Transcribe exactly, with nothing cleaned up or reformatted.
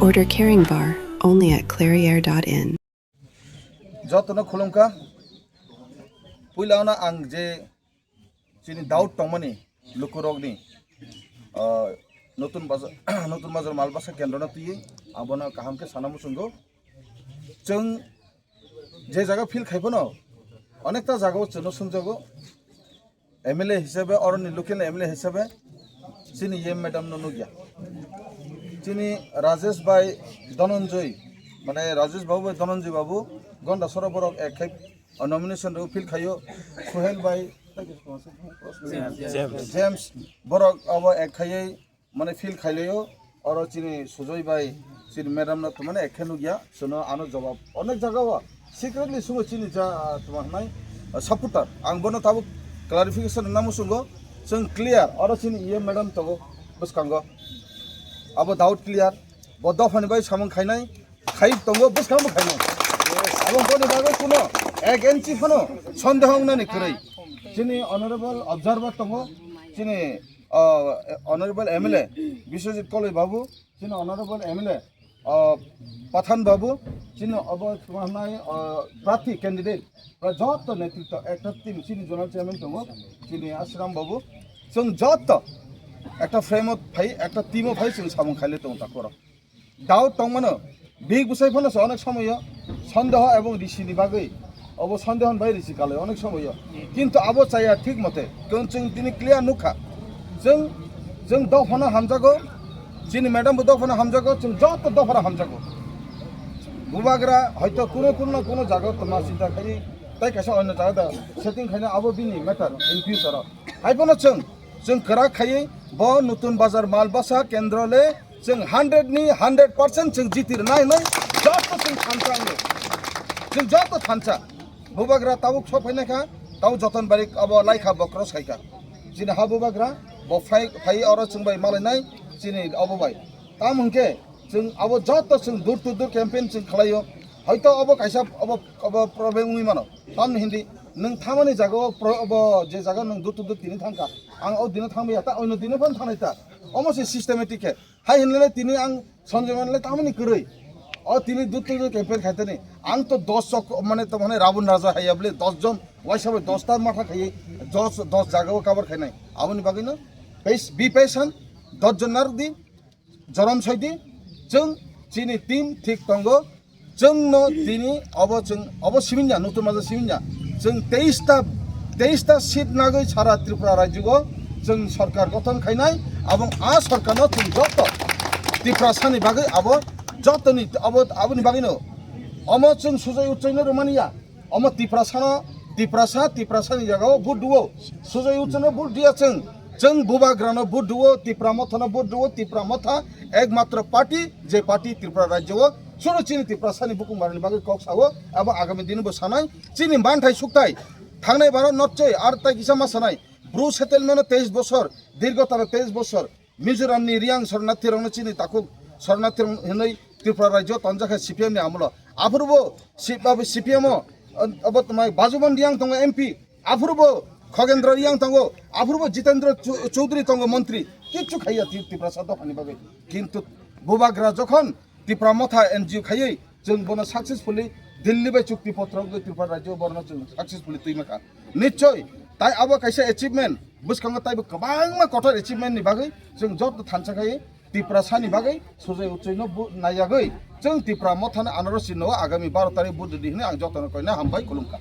Order carrying bar only at clairiere dot in. Jotono khulumkha. Puila ano ang je chini doubt tongmani lukurokni, ah, notun bazar, notun bazar malbasa kendrono twiwi abono kaham khe sana muchungo. Chwng je jaga feel khai phano onekta jagao chwngno swngjago. M L A hisabe, oroni local M L A hisabe chini E M madam no nukya. Chini Rajesh bai Dhananjay, mane Rajesh babu bai Dhananjay babu, Gondasora borok ek khai nomination rw feel khaio, Suhel bai James. James, borok abo ek khaiwi mane feel khailaio, oro chini Sujoy bai chini madam no to mane ekhe nukya, chwngno ano jawab onek jaga o secretly sungo chini ja, ah, tuma hwnai, ah, supporter. Ang bono tabuk clarification rwna muchungo, chwng clear, oro chini E M madam tongo bwskango, abo doubt clear, bo dophani bai samung khainai, khai tongo, bwskango khainai. Abo boni bagwi kuno ek inchi phano sondeho wngnani kwrwi. Chini honorable observer tongo, chini, ah, honorable M L A Biswajit Koloi babu, chini honorable M L A, ah, Pathan babu, chini obo tuma hwnai, ah, prarthi candidate, ba joto netritwo ekta team, chini zonal chairman tongo, chini Ashram babu, chwng joto ekta frame o phai, ekta team o phai chwng samung khaile tongo takoro. Doubt tongmano, bihik bwsai phano se onek somoyo sondeho ebong risini bagwi, obo sondeho bai risi kalai onek somoyo, kintu abo chaya thik mote, karon chwng tini clear nukha, chwng, chwng dophano hamjago, chini madam bo dophano hamjago, chwng joto dophano hamjago. Bubagra hoito kuno kuno kuno jaga tongma sinta khai, tai kaisa onno jaga da setting khaina abo bini matter in future o. Hai phano chwng, chwng kwrak khaiwi bo Nutun Bazar Malbasa kendro le chwng hundred ni hundred percent chwng jiti rwnai hwnwi joto chwng thansa wngwi. Chwng joto thansa. Bubagra tabuk sok phainai kha, tabuk Joton Barik abo lai kha, bo cross khai kha. Chini ha Bubagra, bo phai, phai oro chwng bai malainai, chini obo bai. Tamo hwnkhe chwng abo joto chwng door to door campaign chwng khlaio. Hoito obo kaisa obo, obo problem wngwi mano. Tamni hindi nwng thamani jaga o pro-, obo je jaga nwng door to door tini thangkha. Ang o dino thangbai ya, ta oino dino phano thangnai ta. Omo se systematic khe. Hai hinle tini ang Sanjay Manle tamani kwrwi. O tini door to door campaign khaitani. Ang to dos chok mane to mane Rabun Raja haiya bole dos jon waisa bai dos ta matha khaiwi dos, dos jaga o cover khainai. Aboni bagwi no pes-, be patient, dos jon narwk di, jorom soi di, chwng chini team thik tongo. Chwngno tini obo chwng obo siminya, Nutun Bazar siminya. Chwng teis ta, teis ta seat nagwi sara Tripura rajyo o chwng sorkar gothon khainai, abong a sorkarno chwng joto Tiprasani bagwi abo jotoni abo, aboni bagwino omo chwng Sujoy Uchoi no rwmani ya. Omo Tiprasano, Tiprasa, Tiprasani jagao vote duo. Sujoy Uchoi no vote dia chwng. Chwng Bubagrano vote duo, Tipra Mothano vote duo, Tipra Motha ekmatro party, je party Tripura rajyo o chwngno chini Tiprasani bukung barani bagwi kok sao, abo agami dino bo sanai, chini manthai sukthai thangnai baro notchoi ar tai kisa ma sanai, Bru settlement o teis bosor, dirgho tara teis bosor, Mizoramni Riang Soronathi rokno chini takhuk Soronathi rok hinwi Tripura rajyo tonjakha C P M ni amolo. Aphuru bo C-, abo C P M o, abo tongmai Bajuban Riang tongo M P, aphuru bo Khogendra Riang tongo, aphuru bo Jitendra Chu-, Choudhury tongo montri, kichu khaiya Ti-, Tiprasa dophani bagwi. Kintu Bubagra jokhon Tipra Motha N G O khaiwi chwng bono successfully Delhi bai chukti potro wngwi Tripura rajyo borno chwng successfully twi mankha. Nichoi tai abo kaisa achievement, bwskango taibo kwbangma kotor achievement ni bagwi chwng joto thansa khai Tiprasani bagwi Sujoy Uchoi no bu-, naiyagwi chwng Tipra Mothano anarosino agami baro tarik vote rwdi hwnwi ang jotono koina hambai khulumkha.